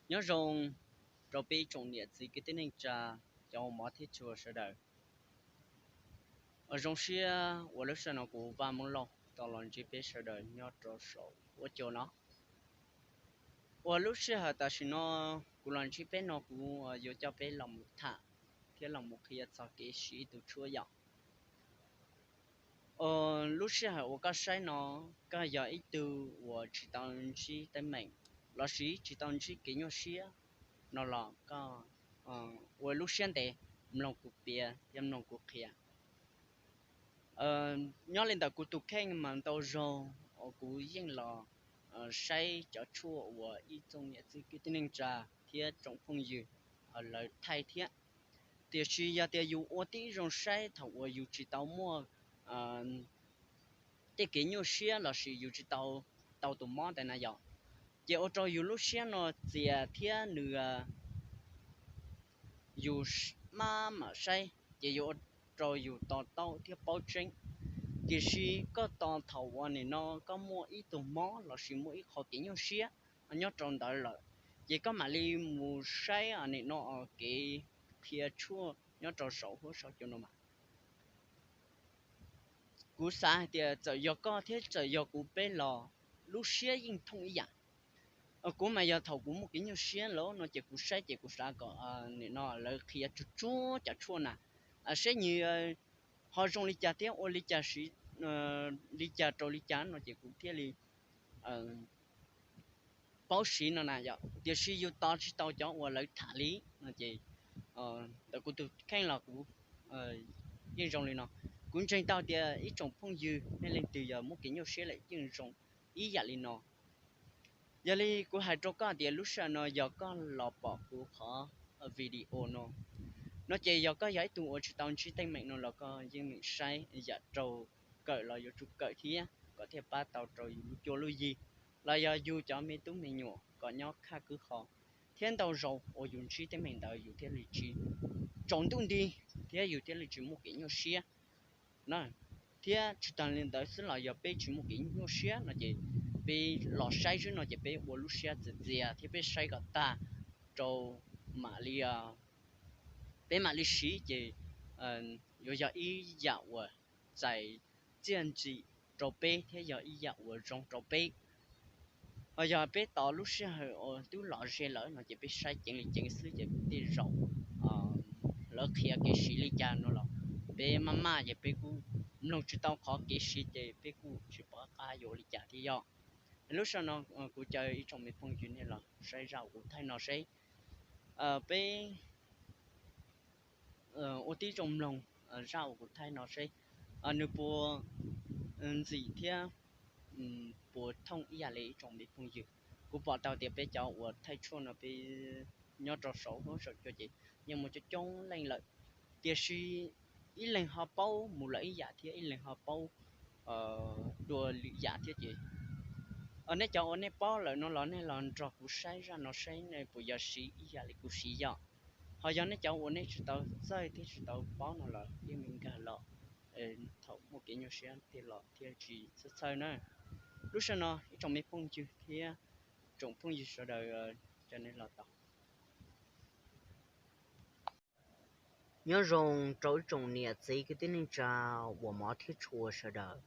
Nyob zoo rau peb ib tsoom niam txiv kwv tij neej tsa, cov ua mov thiab tshua sawv daws. Zoo siab uas lub sij hawm no kuv Vaj Moob Lauj tau los ntsib peb sawv daws nyob rau saum huab cua no. Uas lub sij hawm tam sim no kuv los ntsib peb no kuv yuav coj peb los mus tham thiab los mus qhia txog kev siv tus tshuaj yom. Lub sij hawm uas koj saib no, koj yog ib tug uas tsis tau ntsib teeb meem lossis tsis tau ntsib kev nyuaj siab no los koj ua lub siab ntev mloog kuv piav thiab mloog kuv qhia. Nyob li ntawm kuv tus kheej mas ntau zaug uas kuv yeej los saib cov tshuaj uas ib tsoom niam txiv kwv tij neej tsa thiab tsoom phooj ywg lawv thaij thiab. Tiam sis yog tias yus ua tib zoo saib thaum uas yus tsis tau muaj tej kev nyuaj siab lossis yus tsis tau tau tus mob ntawd na yom, ces ua rau yus lub siab no txias thiab nws yus maj mam saib ces yuav ua rau yus to taub thiab paub tseeb. Tiam sis koj tos thaum uas nim no koj muaj ib tug mob lossis muaj ib qho kev nyuaj siab nyob rau ntawd lawm, ces koj mam li mus saib nim no kev qhia tshuaj nyob rau saum huab saum cua no mas. Kuv xav hais tias txawm yog koj thiab txawm yog kuv peb los lub siab yeej thooj ib yam. Kuv mas yog thaum kuv muaj kev nyuaj siab lawm no ces kuv saib ces kuv xav kom nim no lawv qhia tsuag tsuag cov tshuaj na, saib nws ho zoo li cas thiab ua li cas siv li cas rau li cas no ces kuv thiaj li paub siv no na yom. Tiam sis yus tos tsis tau cov uas lawv tham li no ces ntawm kuv tus kheej los kuv yeej zoo li no. Kuv ntseeg tau tias ib tsoom phooj ywg nej leej twg yog muaj kev nyuaj siab lawm yeej zoo ib yam li no. Yog li kuv hais rau koj tias lub sij hawm no yog koj los pom kuv qhov video no, no ces yog koj yog ib tug uas tsis tau ntsib teeb meem no los koj yeej meem saib yam raug kawm los yuav tsum kawm thiab kom thiaj pab tau rau yus lub cuab lub yig los yog yus cov me tub me nyuam kom nyob khaj kwb qho, thiab ntau zaus uas yus ntsib teeb meem ntawd yus thiaj li tsis tsaus ntuj nti thiab yus thiaj li tsis muaj kev nyuaj siab na. Thiab tsis tas li ntawd xwb los yog peb tsis muaj kev nyuaj siab no ces peb los saib xwb no ces peb ua lub siab txias txias thiab peb saib kom tag rau mam li peb mam li siv ces yuav yog ib yam uas txais txiaj ntsim rau peb thiab yog ib yam uas zoo rau peb. Ho yog peb tos lub sij hawm uas twb los ze lawm no ces peb saib ceev li ceev xwb ces tej zaum lawv qhia kev siv li cas no los peb maj maj ces peb kuj mloog tsis tau qhov kev siv ces peb kuj tsis pom qab yuav ua li cas thiab yom. Lub sij hawm no kuv caw ib tsoom me phooj ywg nej los saib zaj uas kuv thaij no seb peb ua tib zoo mloog zaj uas kuv thaij no seb nws puas ntxim thiab puas thooj ib yam li ib tsoom me phooj ywg. Kuv pom tau tias peb cov uas thaij tshuaj no peb nyob rau saum huab saum cua ces yeej muaj coob coob leej lawm, tiam sis ib leeg ho paub mus lawm ib yam thiab ib leeg ho paub dua lwm yam thiab ces nej cov uas nej paub lawm no los nej los nrog kuv saib zaj no seb nej puas yog siv ib yam li kuv siv yom. Ho yog nej cov uas nej tsis tau txawj thiab tsis tau paub no los yeej me nkag los thaum muaj kev nyuaj siab thiaj los thiaj tsis txawj txawj na. Lub sij hawm no ib tsoom me phooj ywg thiab tsoom phooj ywg sawv daws, cov nej los tau. Nyob zoo rau ib tsoom niam txiv kwv tij neej tsa uas mov thiab tshua sawv daws.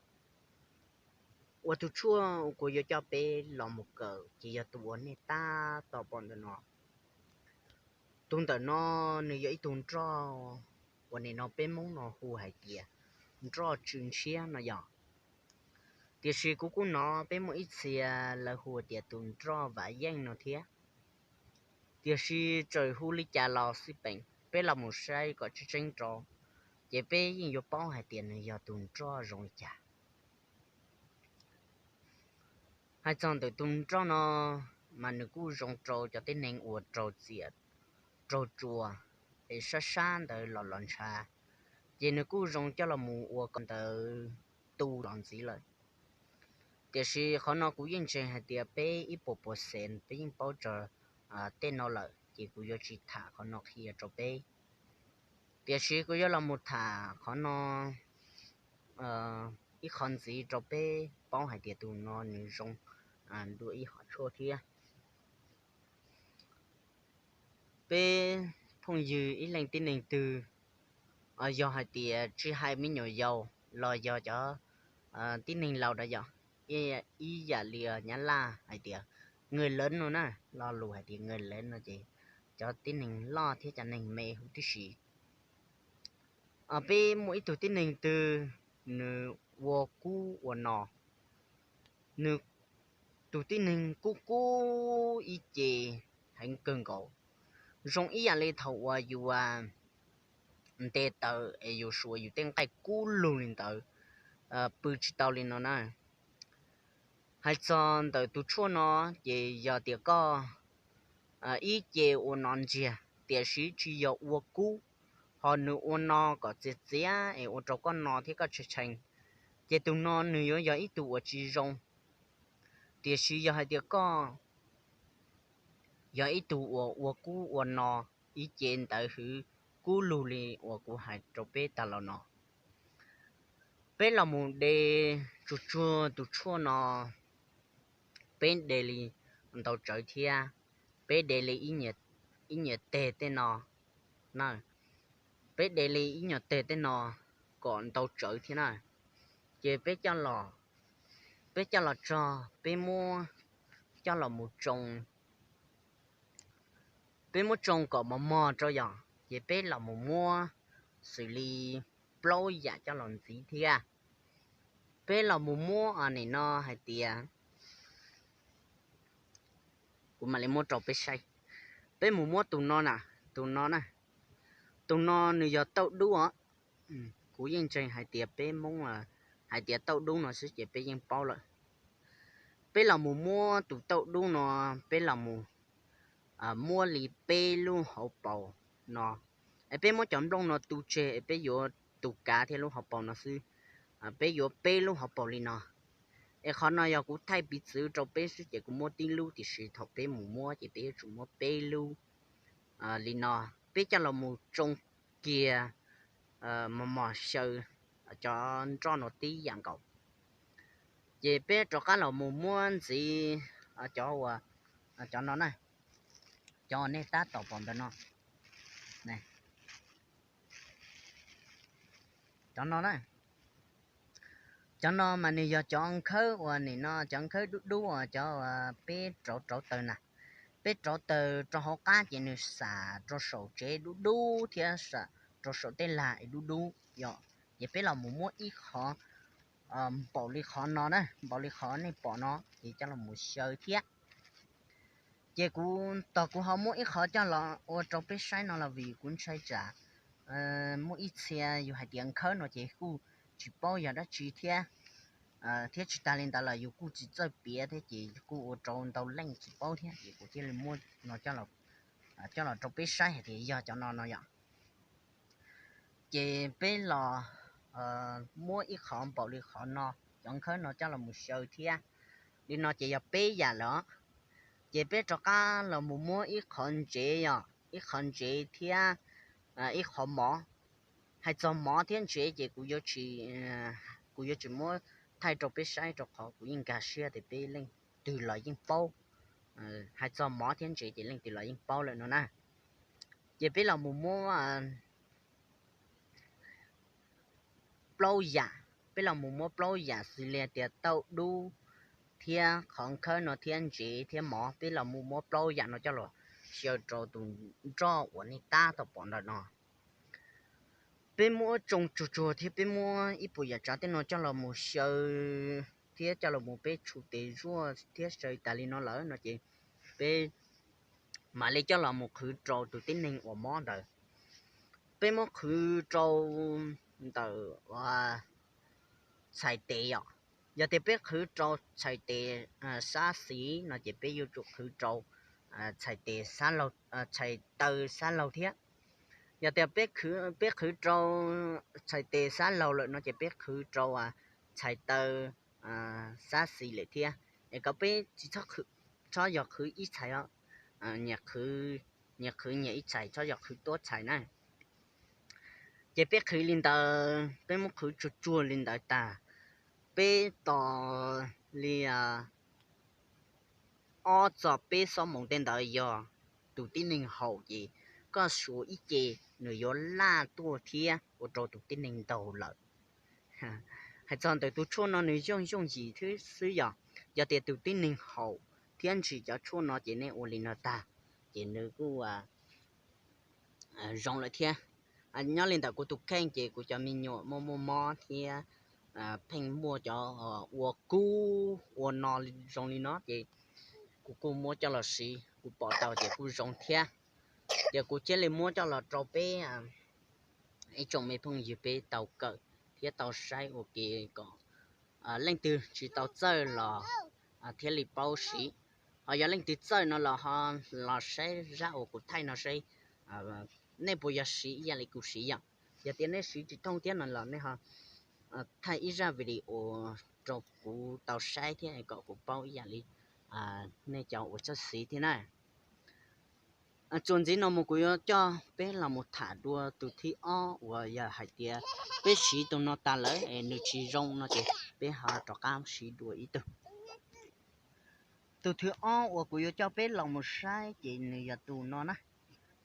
Uas tus tshuaj kuv yuav coj peb los mus kawm ces yog tus uas nej tab tom pom ntawm no. Tus ntawm no nws yog ib tug nroj uas nim no peb Hmoob no hu hais tias nroj tsw ntshiab no yog. Tiam sis kuv kuj hnov peb muaj ib txhia lawv hu tias tus nroj vam yeej no thiab. Tiam sis txawm hu li cas los xij peem peb los mus saib kom tseeb tseeb rau, ces peb yeej yuav paub hais tias nws yog tus nroj zoo li cas. Hais txog ntawm tus nroj no mas nws kuj zoo rau cov tib neeg uas raug txiam raug tsuas es sab sab ntawd los los ntshav, ces nws kuj zoo coj los mus ua kom ntawd tu los ntxiv lawm. Tiam sis qhov no kuv yeej ntseeg hais tias peb ib puas puas xees peb yeej paub txog tej no lawm ces kuv yuav tsis tham qhov no qhia rau peb. Tiam sis kuv yuav los mus tham qhov no ib qho ntxiv rau peb paub hais tias tus no nws zoo dua ib hom tshuaj thiab. Phooj ywg ib leeg tib neeg twg, yog hais tias tsis hais me nyuam yaus los yog cov tib neeg laus na yom, ib yam li Nyab Laj hais tias người lớn no na, lo lus hais tias người lớn no ces cov tib neeg loj thiab cov neeg me huv tib si. Peb muaj ib tug tib neeg twg, nws ua kub ua no, nws tus tib neeg kub kub ib ce heev kawg nkaus, zoo ib yam li thaum uas yus nte taws es yus suav yus tej nqaij kub lug li ntawd, pw tsis tau li no na. Hais txog ntawm tus tshuaj no, ces yog tias koj ib ce ua no ntsiag, tiam sis tsis yog ua kub, ho nws ua no kom txias txiav es ua rau koj no thiab koj tshee tshee, ces tus no nws yuav yog ib tug uas tsis zoo. Tiam sis yog hais tias koj yog ib tug uas ua kub ua no ib ce ntawd hwv kub lug li uas kuv hais rau peb tag los no, peb los mus de tsuag tsuag tus tshuaj no, peb de li ntau tsawv thiab, peb de li ib nyuag teg tej no na, peb de li ib nyuag teg tej no kom ntau tsawv thiab na, ces peb coj los, peb coj los tso, peb muab coj los mus tsoo, peb muab tsoo kom mos mos rau yom, ces peb los mus muab xws li plaub yam coj los ntxiv thiab. Peb los mus muab nim no hais tias, kuv mam li muab rau peb saib. Peb mus muab tus no na, tus no na, tus no nws yog tauj dub os. Kuv yeej ntseeg hais tias peb Hmoob hais tias tauj dub no xwb ces peb yeej paub lawm. Peb los mus muab tus tauj dub no, peb los mus muab li peb lub hauv paus no, es peb muab cov nplooj no tu tseg es peb yuav tus kav thiab lub hauv paus no xwb. Peb yuav peb lub hauv paus li no. Es qhov no yog kuv thaij piv txwv rau peb xwb ces kuv muab tib lub, tiam sis thaum peb mus muab ces peb yuav tsum muab peb lub li no. Peb coj los mus tsoo kiag mos mos xyaw cov nroj no tib yam nkaus. Ces peb rov qab los mus muab ntxiv cov, cov no na, cov nej tab tom pom ntawm no, cov no na. Cov no mas nws yog cov nkhawb uas nim no cov nkhawb dub dub uas cov peb rauv rauv taws na. Peb rauv taws rau hauv qab ces nws xam rau saum tsev dub dub thiab rau saum tej lag dub dub yom. Ces peb los mus muab ib qhov npaum li qhov no na, npaum li qhov nej pom no ces coj los mus xyaw thiab. Ces kuv, tos kuv ho muab ib qhov coj los ua rau peb saib no los vim kuv ntshai tsam muaj ib txhia yus hais tias nkhawb no ces kuj tsis paub yog dab tsi thiab, thiab tsis tas li ntawd los yus kuj tsis txawj piav thiab ces kuj ua rau ntau leej tsis paub thiab ces kuv thiaj li muab no coj los rau peb saib hais tias yog cov no no yom. Ces peb los muab ib qhov npaum li qhov no, cov nkhawb no coj los mus xyaw thiab. Li no ces yog peb yam lawm. Ces peb rov qab los mus muab ib qhov ntsev yom, ib qhov ntsev thiab ib qhov mov. Hais txog mov thiab ntsev ces kuv yuav tsis, kuv yuav tsis muab thaij rau peb saib rau qhov kuv yeej nkag siab tias peb leej twg los yeej paub. Hais txog mov thiab ntsev ces leej twg los yeej paub lawm no na. Ces peb los mus muab plaub yam, peb los mus muab plaub yam xws li tias tauj dub thiab qhov nkhawb no thiab ntsev thiab mov, peb los mus muab plaub yam no coj los xyaw rau tus nroj uas nej tab tom pom ntawm no. Peb muab tsoo tsuag tsuag thiab peb muab ib puas yam tsav tej no coj los mus xyaw thiab coj los mus peb tshu tes zuaj thiab xyaw tas li no lawm no ces peb mam li coj los mus qhwv rau tus tib neeg uas mob ntawd. Peb muab qhwv rau ntawm txhais tes yom. Yog tias peb qhwv rau txhais tes sab xis no ces peb yuav tsum qhwv rau txhais tes, txhais taw sab laug thiab. Yog tias peb qhwv rau txhais tes sab laug lawm no ces peb qhwv rau txhais taw sab xis lawm thiab. Es kom peb tsis txhob yog qhwv ib txhais os, nyias qhwv nyias ib txhais, txhob yog qhwv tuab txhais na. Ces peb qhwv li ntawd, peb muab qhwv tsuag tsuag li ntawd tas, peb tos li ob txog peb xob moos tej ntawd yog tus tib neeg haus ces koj suav ib ce nws yuav laj tuaj thiab ua rau tus tib neeg ntaug lawm. Hais txog ntawm tus tshuaj no nws yooj yooj yim thiab xwb yog, yog tias tus tib neeg haus thiab ntsis cov tshuaj no ces nej ua li no tag, ces nws kuj zoo lawm thiab. Nyob li ntawm kuv tus kheej ces kuv cov me nyuam muaj muaj mob thiab pheej muaj cov ua kub ua no zoo li no ces kuv kuj muab coj los siv, kuv pom tau ces kuj zoo thiab. Ces kuv thiaj li muab coj los rau peb ib tsoom me phooj ywg peb tau kawm thiab tau saib ua ke kom leej twg tsis tau txawj los thiaj li paub siv. Ho yog leej twg txawj no los ho los saib zaj uas kuv thaij no saib nej puas yog siv ib yam li kuv siv yom. Yog tias nej siv tsis thooj thiab no los nej ho thaij ib zaj video rau kuv tau saib thiab kom kuv paub ib yam li nej cov uas txawj siv thiab na. Txuas ntxiv no mus kuv yuav coj peb los mus tham dua tus thib ob uas yog hais tias peb siv tus no tas lawm es nws tsis zoo no ces peb ho rov qab siv dua ib tug. Tus thib ob uas kuv yuav coj peb los mus saib ces nws yog tus no na.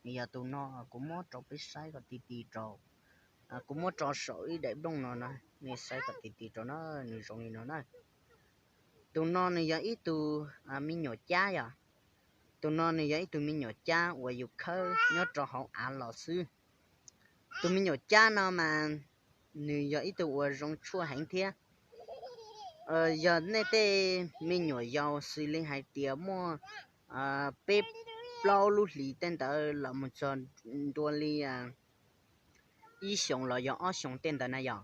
Nws yog tus no, kuv muab rau peb saib kom ti ti rau. Kuv muab rau saum ib daim nplooj no na, nej saib kom ti ti rau na, nws zoo li no na. Tus no nws yog ib tug me nyuam cab yom. Tus no nws yog ib tug me nyuam cab uas yus khawb nyob rau hauv av los xwb. Tus me nyuam cab no mas nws yog ib tug uas zoo tshuaj heev thiab. Yog nej tej me nyuam yaus xws li hais tias muaj peb plaub lub hlis tej ntawd los mus txog ntua li ib xyoos los yog ob xyoos tej ntawd na yom,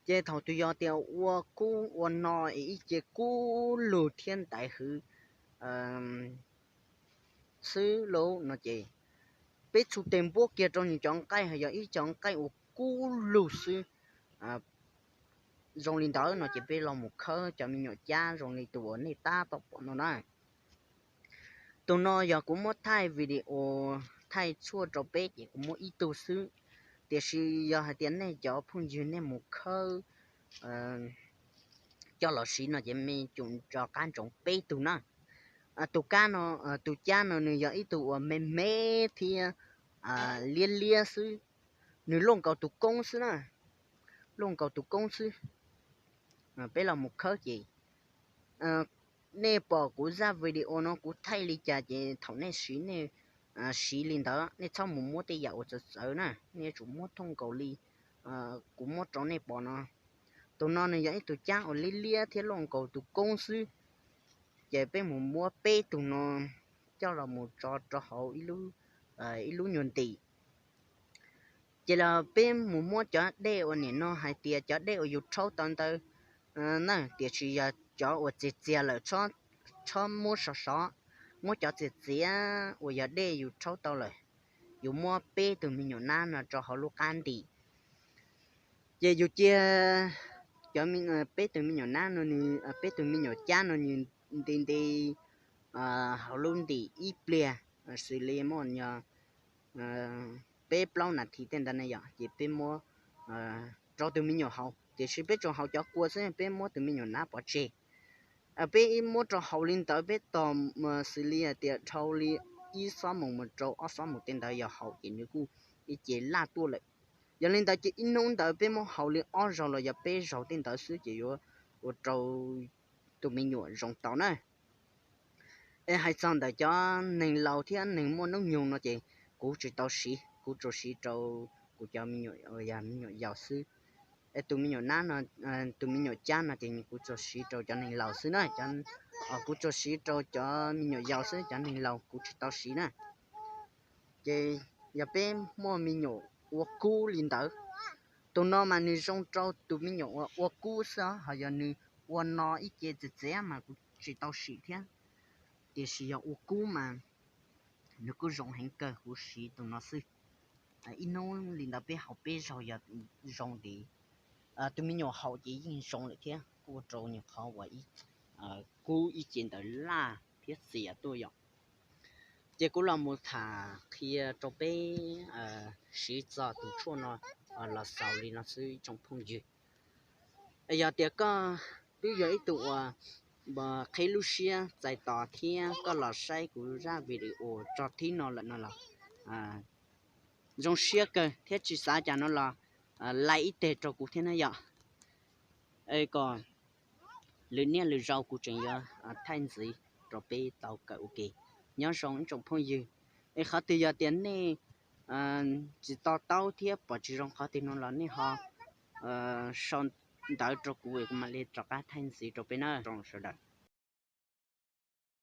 ces thaum tus yog tias ua kub ua no es ib ce kub lug thiab ntaiv hwv xwb lauj no ces peb txhua tes npuab kiag rau nws cov nqaij, yog ib cov nqaij uas kub lug xwb zoo li ntawd no ces peb los mus khawb cov me nyuam cab zoo li tus uas nej tab tom pom no na. Tus no yog kuv muab thaij video thaij tshuaj rau peb ces kuv muab ib tug xwb, tiam sis yog hais tias nej cov phooj ywg nej mus khawb coj los siv no ces me cum rov qab ntsoov peb tug na. Tus kab no, tus cab no nws yog ib tug uas me me thiab liab liab xwb, nws luaj nkaus tus koob xwb na, luaj nkaus tus koob xwb. Peb los mus khawb ces nej pom kuv zaj video no kuv thaij li cas ces thaum nej siv nej siv li ntawd, nej txhob mus muab tej yam uas txawv txawv na, nej yuav tsum muab thooj nkaus li kuv muab rau nej pom no. Tus no nws yog ib tug cab uas liab liab thiab luaj nkaus tus koob xwb, ces peb mus muab peb tug no coj los mus tso rau hauv ib lub nyuag ntim. Ces los peb mus muab cov dej uas nim no hais tias cov dej uas yus rhaub tau ntawd na, tiam sis yog cov uas txias txias lawm txhob muab sov sov, muab cov txias txias uas yog dej yus rhaub tau lawm, yus muab peb tug me nyuam nab no rau hauv lub qab ntim. Ces yus cia cov peb tug me nyuam nab no, peb tug me nyuam cab no nws nti nti hauv lub ntim ib pliag, xws li muaj peb plaub nas this tej ntawd na yom, ces peb muab rau tus me nyuam haus, tiam sis peb tsuas haus cov kua xwb, peb muab tus me nyuam nab pov tseg. Peb ib muab rau haus li ntawd peb tos xws li hais tias dhau li ib xob moos mus rau ob xob moos tej ntawd yog haus ces nws kuj ib ce laj tuaj lawm. Yog li ntawd ces ib hnub ntawd peb muab haus li ob zaug los yog peb zaug tej ntawd xwb ces yuav ua rau tus me nyuam zoo tau na. Es hais txog ntawm cov neeg laus thiab neeg muaj hnub nyoog no ces kuv tsis tau siv, kuv tsuas siv rau kuv cov me nyuam, yog me nyuam yaus xwb. Es tus me nyuam nab no, tus me nyuam cab no ces kuv tsuas siv rau cov neeg laus xwb na. Kuv tsuas siv rau cov me nyuam yaus xwb, cov neeg laus kuv tsis tau siv na. Ces yog peb muaj me nyuam ua kub li ntawd, tus no mas nws zoo rau tus me nyuam uas ua kub xwb, ho yog nws ua no ib ce txias txias mas kuv tsis tau sim thiab. Tiam sis yog ua kub mas nws kuj zoo heev kawg, kuv siv tus no xwb. Ib hnub li ntawd peb haus peb zaug yog zoo nti, tus me nyuam haus ces yeej zoo lawm thiab, kuj ua rau nyuam qhov uas kub ib ce ntawd laj thiab txias tuaj yom. Ces kuv los mus tham qhia rau peb siv txog tus tshuaj no los xaus li no xwb ib tsoom phooj ywg. Yog tias koj twb yog ib tug uas qhib lub siab txais tos thiab koj los saib kuv zaj video tso thib no lawm no los, zoo siab kawg thiab tsis xav cas no los like ib teg rau kuv thiab na yom. Kom lwm niaj lwm zaus kuv tseem yuav thaij ntxiv rau peb tau kawm ua ke. Nyob zoo ib tsoom phooj ywg, es qhov twg yog tias nej tsis to taub thiab pom tsis zoo qhov twg no los nej ho sau ntawv rau kuv, kuv mam li rov qab thaij ntxiv rau peb na sawv daws.